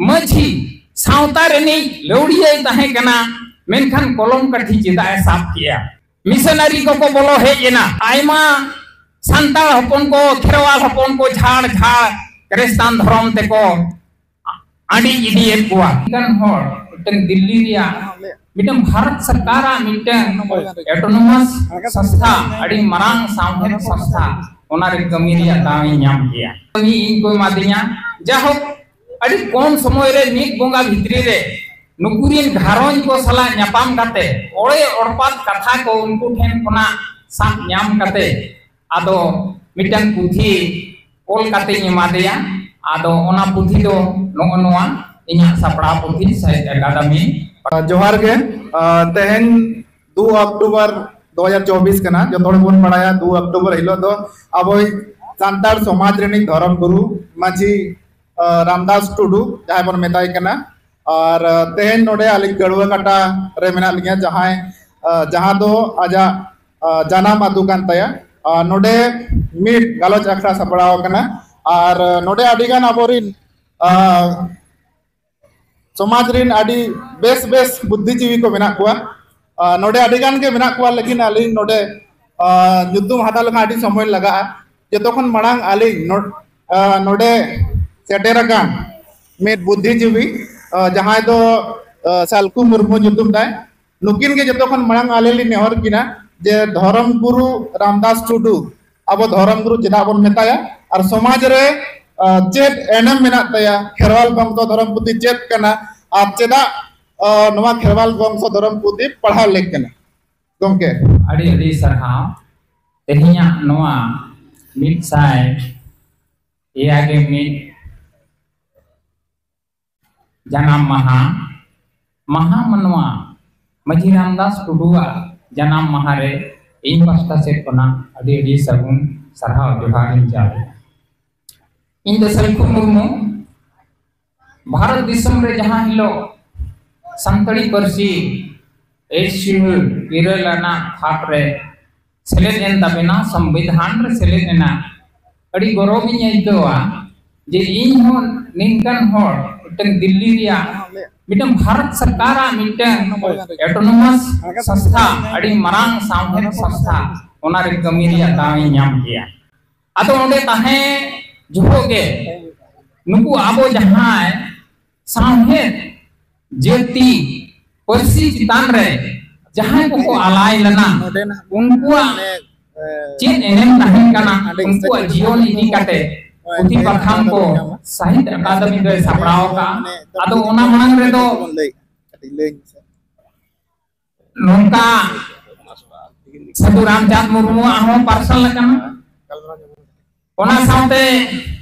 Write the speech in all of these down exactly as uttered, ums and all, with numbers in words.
ᱢᱟᱹᱡᱷᱤ ᱥᱟᱶᱛᱟ ᱨᱤᱱᱤᱡ ᱞᱟᱹᱣᱲᱤᱭᱟᱹᱭ ᱛᱟᱦᱮᱸ ᱠᱟᱱᱟ, ᱢᱮᱱᱠᱷᱟᱱ ᱠᱚᱞᱚᱢ ᱠᱟᱹᱴᱷᱤ ᱪᱮᱫᱟᱜ ᱮ ᱥᱟᱵ ᱠᱮᱜᱼᱟ? ᱢᱤᱥᱚᱱᱟᱨᱤ ᱠᱚᱠᱚ ᱵᱚᱞᱚ ᱦᱮᱡ ᱮᱱᱟ, ᱟᱭᱢᱟ ᱥᱟᱱᱛᱟᱲ ᱦᱚᱯᱚᱱ ᱠᱚ, ᱠᱷᱮᱨᱣᱟᱞ ᱦᱚᱯᱚᱱ ᱠᱚ ᱡᱷᱟᱲ ᱡᱷᱟᱲ ᱠᱨᱤᱥᱛᱟᱱ ᱫᱷᱚᱨᱚᱢ ᱛᱮᱠᱚ ᱟᱹᱰᱤ ᱤᱫᱤᱭᱮᱫ ᱠᱚᱣᱟ᱾ ᱢᱤᱫᱴᱟᱝ ᱦᱚᱲ ᱢᱤᱫᱴᱟᱝ ᱫᱤᱞᱞᱤ ᱨᱮᱭᱟᱜ ᱢᱤᱫᱴᱟᱝ ᱵᱷᱟᱨᱚᱛ ᱥᱚᱨᱠᱟᱨᱟᱜ ᱢᱤᱫᱴᱟᱝ autonomous ᱥᱚᱝᱥᱛᱷᱟ, ᱟᱹᱰᱤ ᱢᱟᱨᱟᱝ ᱥᱟᱶᱦᱮᱫ ᱥᱚᱝᱥᱛᱷᱟ, ᱚᱱᱟ ᱨᱮ ᱠᱟᱹᱢᱤ ᱨᱮᱭᱟᱜ ᱫᱟᱣ ᱤᱧ ᱧᱟᱢ ᱠᱮᱭᱟ᱾ ᱠᱟᱹᱢᱤ ᱤᱧ ᱠᱚ ᱮᱢᱟᱫᱤᱧᱟ᱾ ᱡᱟᱭᱦᱳᱠ, ᱟᱹᱰᱤ ᱠᱚᱢ ᱥᱚᱢᱚᱭ ᱨᱮ, ᱢᱤᱫ ᱵᱚᱸᱜᱟ ᱵᱷᱤᱛᱨᱤ ᱨᱮ, ᱱᱩᱠᱩ ᱨᱤᱱ ᱜᱷᱟᱨᱚᱸᱡᱽ ᱠᱚ ᱥᱟᱞᱟᱜ ᱧᱟᱯᱟᱢ ᱠᱟᱛᱮ, ᱚᱲᱮ ᱚᱲᱯᱟᱛ ᱠᱟᱛᱷᱟ ᱠᱚ ᱩᱱᱠᱩ ᱴᱷᱮᱱ ᱠᱷᱚᱱᱟᱜ ᱥᱟᱵ ᱧᱟᱢ ᱠᱟᱛᱮ, ᱟᱫᱚ ᱢᱤᱫᱴᱟᱝ ᱯᱩᱛᱷᱤ ᱚᱞ ᱠᱟᱛᱮᱧ ᱮᱢᱟᱫᱮᱭᱟ᱾ ᱟᱫᱚ ᱚᱱᱟ ᱯᱩᱛᱷᱤ ᱫᱚ ᱱᱚᱜᱼᱚ ᱱᱚᱣᱟ ᱤᱧᱟᱹᱜ ᱥᱟᱯᱲᱟᱣ ᱯᱩᱛᱷᱤ, ᱥᱟᱦᱤᱛ ᱟᱠᱟᱫᱮᱢᱤ᱾ ᱡᱚᱦᱟᱨ ᱜᱮ᱾ ᱟᱸ, ᱛᱮᱦᱮᱧ ᱫᱩ ᱚᱠᱴᱳᱵᱚᱨ ᱫᱩ ᱦᱟᱡᱟᱨ ᱪᱚᱵᱵᱤᱥ ᱠᱟᱱᱟ᱾ ᱡᱚᱛᱚ ᱦᱚᱲ ᱵᱚᱱ ᱵᱟᱲᱟᱭᱟ, ᱫᱩ ᱚᱠᱴᱳᱵᱚᱨ ᱦᱤᱞᱳᱜ ᱫᱚ ᱟᱵᱚᱭᱤᱡ ᱥᱟᱱᱛᱟᱲ ᱥᱚᱢᱟᱡᱽ ᱨᱤᱱᱤᱡ ᱫᱷᱚᱨᱚᱢ ᱜᱩᱨᱩ ᱢᱟᱹᱡᱷᱤ, ᱟᱸ, ᱨᱟᱢᱫᱟᱥ ᱴᱩᱰᱩ, ᱡᱟᱦᱟᱸᱭ ᱵᱚᱱ ᱢᱮᱛᱟᱭ ᱠᱟᱱᱟ᱾ ᱟᱨ, ᱟᱸ, ᱛᱮᱦᱮᱧ ᱱᱚᱰᱮ ᱟᱹᱞᱤᱧ ᱜᱟᱹᱲᱩᱣᱟᱹ ᱠᱟᱴᱟ ᱨᱮ ᱢᱮᱱᱟᱜ ᱞᱤᱧᱟ, ᱡᱟᱦᱟᱸᱭ, ᱟᱸ, ᱡᱟᱦᱟᱸ ᱫᱚ ᱟᱡᱟᱜ, ᱟᱸ, ᱡᱟᱱᱟᱢ ᱟᱹᱛᱩ ᱠᱟᱱ ᱛᱟᱭᱟ᱾ ᱟᱸ, ᱱᱚᱰᱮ ᱢᱤᱫ ᱜᱟᱞᱚᱪ ᱟᱠᱷᱲᱟ ᱥᱟᱯᱲᱟᱣ ᱟᱠᱟᱱᱟ᱾ ᱟᱨ, ᱟᱸ, ᱱᱚᱰᱮ ᱟᱹᱰᱤᱜᱟᱱ ᱟᱵᱚᱨᱤᱱ, ᱟᱸ, ᱥᱚᱢᱟᱡᱽ ᱨᱤᱱ ᱟᱹᱰᱤ ᱵᱮᱥ ᱵᱮᱥ ᱵᱩᱫᱽᱫᱷᱤᱡᱤᱵᱤ ᱠᱚ ᱢᱮᱱᱟᱜ ᱠᱚᱣᱟ᱾ ᱟᱸ, ᱱᱚᱰᱮ ᱟᱹᱰᱤᱜᱟᱱ ᱜᱮ ᱢᱮᱱᱟᱜ ᱠᱚᱣᱟ, ᱞᱮᱠᱤᱱ ᱟᱹᱞᱤᱧ ᱱᱚᱰᱮ, ᱟᱸ, ᱧᱩᱛᱩᱢ ᱦᱟᱛᱟᱣ ᱞᱮᱠᱷᱟᱱ ᱟᱹᱰᱤ ᱥᱚᱢᱚᱭ ᱞᱟᱜᱟᱜᱼᱟ᱾ ᱡᱚᱛᱚ ᱠᱷᱚᱱ ᱢᱟᱲᱟᱝ ᱟᱹᱞᱤᱧ ᱱᱚ-, ᱟᱸ, ᱱᱚᱰᱮ ᱥᱮᱴᱮᱨ ᱟᱠᱟᱱ ᱢᱤᱫ ᱵᱩᱫᱽᱫᱷᱤᱡᱤᱵᱤ, ᱟᱸ, ᱡᱟᱦᱟᱸᱭ ᱫᱚ, ᱟᱸ, ᱥᱟᱞᱠᱷᱩ ᱢᱩᱨᱢᱩ ᱧᱩᱛᱩᱢ ᱛᱟᱭ᱾ ᱱᱩᱠᱤᱱ ᱜᱮ ᱡᱚᱛᱚ ᱠᱷᱚᱱ ᱢᱟᱲᱟᱝ ᱟᱞᱮ ᱞᱮ ᱱᱮᱦᱚᱨ ᱠᱤᱱᱟ ᱡᱮ ᱫᱷᱚᱨᱚᱢ ᱜᱩᱨᱩ ᱨᱟᱢᱫᱟᱥ ᱴᱩᱰᱩ ᱟᱵᱚ ᱫᱷᱚᱨᱚᱢ ᱜᱩᱨᱩ ᱪᱮᱫᱟᱜ ᱵᱚᱱ ᱢᱮᱛᱟᱭᱟ, ᱟᱨ ᱥᱚᱢᱟᱡᱽ ᱨᱮ, ᱟᱸ, ᱪᱮᱫ ᱮᱱᱮᱢ ᱢᱮᱱᱟᱜ ᱛᱟᱭᱟ, ᱠᱷᱮᱨᱣᱟᱞ ᱵᱚᱝᱥᱚ ᱫᱷᱚᱨᱚᱢ ᱯᱩᱛᱷᱤ ᱪᱮᱫ ᱠᱟᱱᱟ, ᱟᱨ ᱪᱮᱫᱟᱜ, ᱟᱸ, ᱱᱚᱣᱟ ᱠᱷᱮᱨᱣᱟᱞ ᱵᱚᱝᱥᱚ ᱫᱷᱚᱨᱚᱢ ᱯᱩᱛᱷᱤ ᱯᱟᱲᱦᱟᱣ ᱞᱮᱠ ᱠᱟᱱᱟ? ᱜᱚᱢᱠᱮ, ᱟᱹᱰᱤ ᱟᱹᱰᱤ ᱥᱟᱨᱦᱟᱣ᱾ ᱛᱮᱦᱮᱧᱟᱜ ᱱᱚᱣᱟ ᱢᱤᱫ ᱥᱟᱭ ᱮᱭᱟᱭ ᱜᱮ ᱢᱤᱫ ᱡᱟᱱᱟᱢ ᱢᱟᱦᱟ, ᱢᱟᱦᱟ ᱢᱟᱱᱣᱟ ᱢᱟᱹᱡᱷᱤ ᱨᱟᱢᱫᱟᱥ ᱴᱩᱰᱩᱣᱟᱜ ᱡᱟᱱᱟᱢ ᱢᱟᱦᱟ ᱨᱮ ᱤᱧ ᱯᱟᱥᱴᱟ ᱥᱮᱫ ᱠᱷᱚᱱᱟᱜ ᱟᱹᱰᱤ ᱟᱹᱰᱤ ᱥᱟᱹᱜᱩᱱ ᱥᱟᱨᱦᱟᱣ ᱡᱚᱦᱟᱨ ᱤᱧ ᱪᱟᱞ ᱮᱫᱟ᱾ ᱤᱧ ᱫᱚ ᱥᱟᱹᱞᱠᱷᱩ ᱢᱩᱨᱢᱩ, ᱵᱷᱟᱨᱚᱛ ᱫᱤᱥᱚᱢ ᱨᱮ ᱡᱟᱦᱟᱸ ᱦᱤᱞᱳᱜ ᱥᱟᱱᱛᱟᱲᱤ ᱯᱟᱹᱨᱥᱤ ᱮᱭᱤᱴ ᱥᱤᱰᱩᱞ, ᱤᱨᱟᱹᱞ ᱟᱱᱟᱜ ᱛᱷᱟᱠ ᱨᱮ ᱥᱮᱞᱮᱫ ᱮᱱ ᱛᱟᱵᱮᱱᱟ, ᱥᱚᱝᱵᱤᱫᱷᱟᱱ ᱨᱮ ᱥᱮᱞᱮᱫ ᱮᱱᱟ, ᱟᱹᱰᱤ ᱜᱚᱨᱚᱵᱽ ᱤᱧ ᱟᱹᱭᱠᱟᱹᱣᱟ᱾ ᱡᱮ ᱤᱧ ᱦᱚᱸ ᱱᱤᱝᱠᱟᱱ ᱦᱚᱲ, ᱢᱤᱫᱴᱟᱝ ᱫᱤᱞᱞᱤ ᱨᱮᱭᱟᱜ ᱢᱤᱫᱴᱟᱝ ᱵᱷᱟᱨᱚᱛ ᱥᱚᱨᱠᱟᱨᱟᱜ ᱢᱤᱫᱴᱟᱝ autonomous ᱥᱚᱝᱥᱛᱷᱟ, ᱟᱹᱰᱤ ᱢᱟᱨᱟᱝ ᱥᱟᱶᱦᱮᱫ ᱥᱚᱝᱥᱛᱷᱟ, ᱚᱱᱟᱨᱮ ᱠᱟᱹᱢᱤ ᱨᱮᱭᱟᱜ ᱫᱟᱣ ᱤᱧ ᱧᱟᱢ ᱠᱮᱭᱟ᱾ ᱟᱫᱚ ᱚᱸᱰᱮ ᱛᱟᱦᱮᱸ ᱡᱚᱠᱷᱚᱱ ᱜᱮ ᱱᱩᱠᱩ ᱟᱵᱚ ᱡᱟᱦᱟᱸᱭ ᱥᱟᱶᱦᱮᱫ, ᱡᱟᱹᱛᱤ, ᱯᱟᱹᱨᱥᱤ ᱪᱮᱛᱟᱱ ᱨᱮ ᱡᱟᱦᱟᱸᱭ ᱠᱚᱠᱚ ᱟᱞᱟᱭ ᱞᱮᱱᱟ, ᱩᱱᱠᱩᱣᱟᱜ ᱪᱮᱫ ᱮᱱᱮᱢ ᱛᱟᱦᱮᱸ ᱠᱟᱱᱟ, ᱩᱱᱠᱩᱣᱟᱜ ᱡᱤᱭᱚᱱ ᱤᱫᱤ ᱠᱟᱛᱮ ᱯᱩᱛᱷᱤ ᱯᱟᱛᱷᱟᱢ ᱠᱚ ᱥᱟᱦᱤᱛ ᱟᱠᱟᱫᱮᱢᱤ ᱫᱚᱭ ᱥᱟᱯᱲᱟᱣ ᱟᱠᱟᱫᱼᱟ᱾ ᱟᱫᱚ ᱚᱱᱟ ᱢᱟᱲᱟᱝ ᱨᱮᱫᱚ ᱱᱚᱝᱠᱟ ᱥᱟᱹᱫᱷᱩ ᱨᱟᱢᱪᱟᱸᱫᱽ ᱢᱩᱨᱢᱩᱣᱟᱜ ᱦᱚᱸ ᱯᱟᱨᱥᱟᱞ ᱟᱠᱟᱱᱟ᱾ ᱚᱱᱟ ᱥᱟᱶᱛᱮ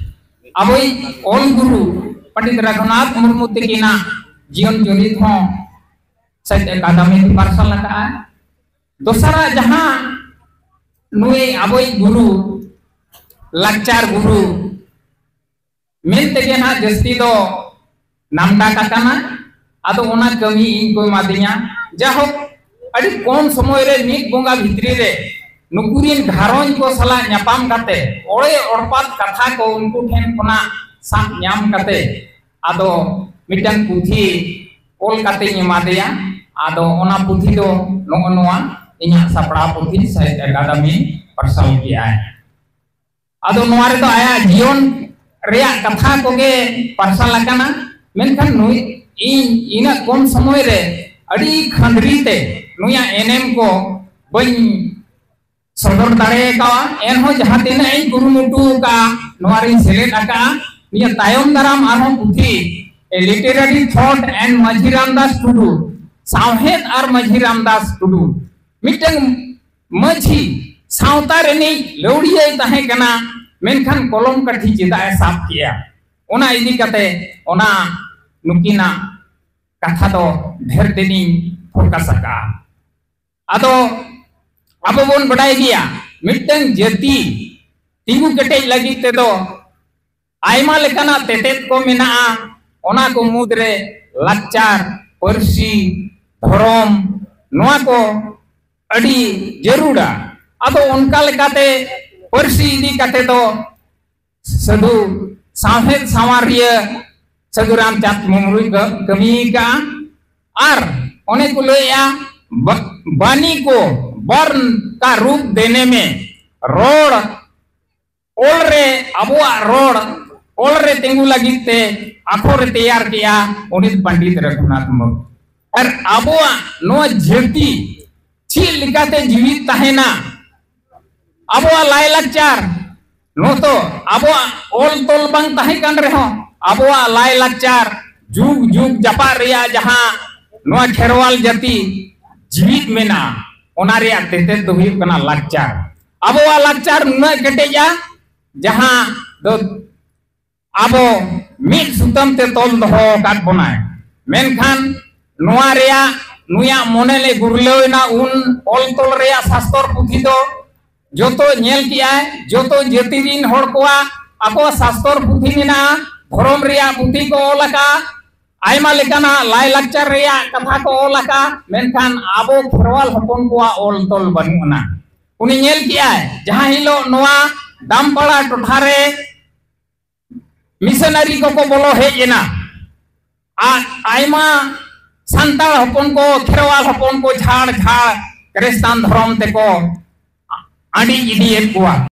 ᱟᱵᱚᱭᱤᱡ ᱚᱞ ᱜᱩᱨᱩ ᱯᱚᱱᱰᱤᱛ ᱨᱚᱜᱷᱩᱱᱟᱛᱷ ᱢᱩᱨᱢᱩ ᱛᱟᱹᱠᱤᱱᱟᱜ ᱡᱤᱭᱚᱱ ᱪᱚᱨᱤᱛ ᱦᱚᱸ ᱥᱟᱦᱤᱛ ᱟᱠᱟᱫᱮᱢᱤ ᱯᱟᱨᱥᱟᱞ ᱟᱠᱟᱫᱼᱟ᱾ ᱫᱚᱥᱟᱨᱟᱜ ᱡᱟᱦᱟᱸ ᱱᱩᱭ ᱟᱵᱚᱭᱤᱡ ᱜᱩᱨᱩ, ᱞᱟᱠᱪᱟᱨ ᱜᱩᱨᱩ ᱢᱮᱱ ᱛᱮᱜᱮ ᱱᱟᱦᱟᱜ ᱡᱟᱹᱥᱛᱤ ᱫᱚ ᱱᱟᱢᱰᱟᱠ ᱟᱠᱟᱱᱟ᱾ ᱟᱫᱚ ᱚᱱᱟ ᱠᱟᱹᱢᱤ ᱤᱧ ᱠᱚ ᱮᱢᱟᱫᱤᱧᱟ᱾ ᱡᱟᱭᱦᱳᱠ, ᱟᱹᱰᱤ ᱠᱚᱢ ᱥᱚᱢᱚᱭ ᱨᱮ ᱢᱤᱫ ᱵᱚᱸᱜᱟ ᱵᱷᱤᱛᱨᱤ ᱨᱮ ᱱᱩᱠᱩ ᱨᱤᱱ ᱜᱷᱟᱨᱚᱸᱡᱽ ᱠᱚ ᱥᱟᱞᱟᱜ ᱧᱟᱯᱟᱢ ᱠᱟᱛᱮ, ᱚᱲᱮ ᱚᱲᱯᱟᱛ ᱠᱟᱛᱷᱟ ᱠᱚ ᱩᱱᱠᱩ ᱴᱷᱮᱱ ᱠᱷᱚᱱᱟᱜ ᱥᱟᱵ ᱧᱟᱢ ᱠᱟᱛᱮ, ᱟᱫᱚ ᱢᱤᱫᱴᱟᱝ ᱯᱩᱛᱷᱤ ᱚᱞ ᱠᱟᱛᱮᱧ ᱮᱢᱟᱫᱮᱭᱟ᱾ ᱟᱫᱚ ᱚᱱᱟ ᱯᱩᱛᱷᱤ ᱫᱚ ᱱᱚᱜᱼᱚ ᱱᱚᱣᱟ ᱤᱧᱟᱹᱜ ᱥᱟᱯᱲᱟᱣ ᱯᱩᱛᱷᱤ ᱥᱟᱦᱤᱛ ᱟᱠᱟᱫᱮᱢᱤ ᱯᱟᱨᱥᱟᱞ ᱠᱮᱜᱼᱟᱭ᱾ ᱟᱫᱚ ᱱᱚᱣᱟ ᱨᱮᱫᱚ ᱟᱭᱟᱜ ᱡᱤᱭᱚᱱ ᱨᱮᱭᱟᱜ ᱠᱟᱛᱷᱟ ᱠᱚᱜᱮ ᱯᱟᱨᱥᱟᱞ ᱟᱠᱟᱱᱟ, ᱢᱮᱱᱠᱷᱟᱱ ᱱᱩᱭ, ᱤᱧ ᱤᱱᱟᱹᱜ ᱠᱚᱢ ᱥᱚᱢᱚᱭ ᱨᱮ ᱟᱹᱰᱤ ᱠᱷᱟᱸᱫᱽᱨᱤ ᱛᱮ ᱱᱩᱭᱟᱜ ᱮᱱᱮᱢ ᱠᱚ ᱵᱟᱹᱧ ᱥᱚᱫᱚᱨ ᱫᱟᱲᱮ ᱟᱠᱟᱫᱼᱟ᱾ ᱮᱱᱦᱚᱸ ᱡᱟᱦᱟᱸ ᱛᱤᱱᱟᱹᱜ ᱤᱧ ᱠᱩᱨᱩᱢᱩᱴᱩ ᱟᱠᱟᱫᱼᱟ, ᱱᱚᱣᱟ ᱨᱤᱧ ᱥᱮᱞᱮᱫ ᱟᱠᱟᱫᱼᱟ᱾ ᱱᱤᱭᱟᱹ ᱛᱟᱭᱚᱢ ᱫᱟᱨᱟᱢ ᱟᱨᱦᱚᱸ ᱯᱩᱛᱷᱤ, A Literary Thought and ᱢᱟᱹᱡᱷᱤ ᱨᱟᱢᱫᱟᱥ ᱴᱩᱰᱩ, ᱥᱟᱶᱦᱮᱫ ᱟᱨ ᱢᱟᱹᱡᱷᱤ ᱨᱟᱢᱫᱟᱥ ᱴᱩᱰᱩ, ᱢᱤᱫᱴᱟᱝ ᱢᱟᱹᱡᱷᱤ ᱥᱟᱶᱛᱟ ᱨᱤᱱᱤᱡ ᱞᱟᱹᱣᱲᱤᱭᱟᱹᱭ ᱛᱟᱦᱮᱸ ᱠᱟᱱᱟ, ᱢᱮᱱᱠᱷᱟᱱ ᱠᱚᱞᱚᱢ ᱠᱟᱹᱴᱷᱤ ᱪᱮᱫᱟᱜ ᱮ ᱥᱟᱵ ᱠᱮᱜᱼᱟ, ᱚᱱᱟ ᱤᱫᱤ ᱠᱟᱛᱮ ᱚᱱᱟ ᱱᱩᱠᱤᱱᱟᱜ ᱠᱟᱛᱷᱟ ᱫᱚ ᱰᱷᱮᱨ ᱫᱤᱱᱤᱧ ᱯᱷᱳᱠᱟᱥ ᱟᱠᱟᱜᱼᱟ᱾ ᱟᱫᱚ ᱟᱵᱚ ᱵᱚᱱ ᱵᱟᱰᱟᱭ ᱜᱮᱭᱟ, ᱢᱤᱫᱴᱟᱝ ᱡᱟᱹᱛᱤ ᱛᱤᱸᱜᱩ ᱠᱮᱴᱮᱡ ᱞᱟᱹᱜᱤᱫ ᱛᱮᱫᱚ ᱟᱭᱢᱟ ᱞᱮᱠᱟᱱᱟᱜ ᱛᱮᱛᱮᱫ ᱠᱚ ᱢᱮᱱᱟᱜᱼᱟ᱾ ᱚᱱᱟ ᱠᱚ ᱢᱩᱫᱽᱨᱮ ᱞᱟᱠᱪᱟᱨ, ᱯᱟᱹᱨᱥᱤ, ᱫᱷᱚᱨᱚᱢ, ᱱᱚᱣᱟ ᱠᱚ ᱟᱹᱰᱤ ᱡᱟᱹᱨᱩᱲᱟ᱾ ᱟᱫᱚ ᱚᱱᱠᱟ ᱞᱮᱠᱟᱛᱮ ᱯᱟᱹᱨᱥᱤ ᱤᱫᱤ ᱠᱟᱛᱮ ᱫᱚ ᱥᱟᱹᱫᱷᱩ ᱥᱟᱶᱦᱮᱫ ᱥᱟᱶᱟᱨᱤᱭᱟᱹ ᱥᱟᱹᱫᱷᱩ ᱨᱟᱢᱪᱟᱸᱫᱽ ᱢᱩᱨᱢᱩᱭ ᱠᱟᱹᱢᱤ ᱟᱠᱟᱫᱼᱟ᱾ ᱟᱨ ᱚᱱᱮ ᱠᱚ ᱞᱟᱹᱭᱮᱫᱼᱟ, ᱵᱟᱹᱱᱤ ᱠᱚ ᱵᱚᱨᱱ ᱠᱟ ᱨᱩᱯ ᱫᱮᱱᱮ ᱢᱮ, ᱨᱚᱲ ᱚᱞ ᱨᱮ, ᱟᱵᱚᱣᱟᱜ ᱨᱚᱲ ᱚᱞ ᱨᱮ ᱛᱤᱸᱜᱩ ᱞᱟᱹᱜᱤᱫ ᱛᱮ ᱟᱠᱷᱚᱨ ᱮ ᱛᱮᱭᱟᱨ ᱠᱮᱜᱼᱟ ᱯᱚᱱᱰᱤᱛ ᱨᱚᱜᱷᱩᱱᱟᱛᱷ ᱢᱩᱨᱢᱩ᱾ ᱟᱨ ᱟᱵᱚᱣᱟᱜ ᱱᱚᱣᱟ ᱡᱟᱹᱛᱤ ᱪᱮᱫ ᱞᱮᱠᱟᱛᱮ ᱡᱤᱣᱤᱫ ᱛᱟᱦᱮᱱᱟ? ᱟᱵᱚᱣᱟᱜ ᱞᱟᱭᱞᱟᱠᱪᱟᱨ, ᱱᱚᱛᱚ ᱟᱵᱚᱣᱟᱜ ᱚᱞ ᱛᱚᱞ ᱵᱟᱝ ᱛᱟᱦᱮᱸ ᱠᱟᱱ ᱨᱮᱦᱚᱸ, ᱟᱵᱚᱣᱟᱜ ᱞᱟᱭᱞᱟᱠᱪᱟᱨ ᱡᱩᱜᱽ ᱡᱩᱜᱽ ᱡᱟᱯᱟᱜ ᱨᱮᱭᱟᱜ ᱡᱟᱦᱟᱸ ᱱᱚᱣᱟ ᱠᱷᱮᱨᱣᱟᱞ ᱡᱟᱹᱛᱤ ᱡᱤᱣᱤᱫ ᱢᱮᱱᱟᱜᱼᱟ, ᱚᱱᱟ ᱨᱮᱭᱟᱜ ᱛᱮᱛᱮᱫ ᱫᱚ ᱦᱩᱭᱩᱜ ᱠᱟᱱᱟ ᱞᱟᱠᱪᱟᱨ᱾ ᱟᱵᱚᱣᱟᱜ ᱞᱟᱠᱪᱟᱨ ᱱᱩᱱᱟᱹᱜ ᱠᱮᱴᱮᱡᱟ, ᱡᱟᱦᱟᱸ ᱫᱚ ᱟᱵᱚ ᱢᱤᱫ ᱥᱩᱛᱟᱹᱢ ᱛᱮ ᱛᱚᱞ ᱫᱚᱦᱚ ᱟᱠᱟᱫ ᱵᱚᱱᱟᱭ᱾ ᱢᱮᱱᱠᱷᱟᱱ ᱱᱚᱣᱟ ᱨᱮᱭᱟᱜ, ᱱᱩᱭᱟᱜ ᱢᱚᱱᱮ ᱞᱮ ᱜᱩᱨᱞᱟᱹᱣ ᱮᱱᱟ, ᱩᱱ ᱚᱞ ᱛᱚᱞ ᱨᱮᱭᱟᱜ ᱥᱟᱥᱛᱚᱨ ᱯᱩᱛᱷᱤ ᱫᱚ ᱡᱚᱛᱚ ᱧᱮᱞ ᱠᱮᱜᱼᱟᱭ, ᱡᱚᱛᱚ ᱡᱟᱹᱛᱤ ᱨᱤᱱ ᱦᱚᱲ ᱠᱚᱣᱟᱜ ᱟᱠᱚ ᱥᱟᱥᱛᱚᱨ ᱯᱩᱛᱷᱤ ᱢᱮᱱᱟᱜᱼᱟ, ᱫᱷᱚᱨᱚᱢ ᱨᱮᱭᱟᱜ ᱯᱩᱛᱷᱤ ᱠᱚ ᱚᱞ ᱟᱠᱟᱫᱼᱟ, ᱟᱭᱢᱟ ᱞᱮᱠᱟᱱᱟᱜ ᱞᱟᱭᱼᱞᱟᱠᱪᱟᱨ ᱨᱮᱭᱟᱜ ᱠᱟᱛᱷᱟ ᱠᱚ ᱚᱞ ᱟᱠᱟᱫᱼᱟ, ᱢᱮᱱᱠᱷᱟᱱ ᱟᱵᱚ ᱠᱷᱮᱨᱣᱟᱞ ᱦᱚᱯᱚᱱ ᱠᱚᱣᱟᱜ ᱚᱞ ᱛᱚᱞ ᱵᱟᱹᱱᱩᱜ ᱟᱱᱟ᱾ ᱩᱱᱤ ᱧᱮᱞ ᱠᱮᱜᱼᱟᱭ, ᱡᱟᱦᱟᱸ ᱦᱤᱞᱳᱜ ᱱᱚᱣᱟ ᱫᱟᱢᱯᱟᱲᱟ ᱴᱚᱴᱷᱟ ᱨᱮ ᱢᱤᱥᱚᱱᱟᱨᱤ ᱠᱚᱠᱚ ᱵᱚᱞᱚ ᱦᱮᱡ ᱮᱱᱟ, ᱟᱨ ᱟᱭᱢᱟ ᱥᱟᱱᱛᱟᱲ ᱦᱚᱯᱚᱱ ᱠᱚ, ᱠᱷᱮᱨᱣᱟᱞ ᱦᱚᱯᱚᱱ ᱠᱚ ᱡᱷᱟᱲ ᱡᱷᱟᱲ ᱠᱷᱨᱤᱥᱴᱟᱱ ᱫᱷᱚᱨᱚᱢ ᱛᱮᱠᱚ ᱟᱹᱰᱤ ᱤᱫᱤᱭᱮᱫ ᱠᱚᱣᱟ᱾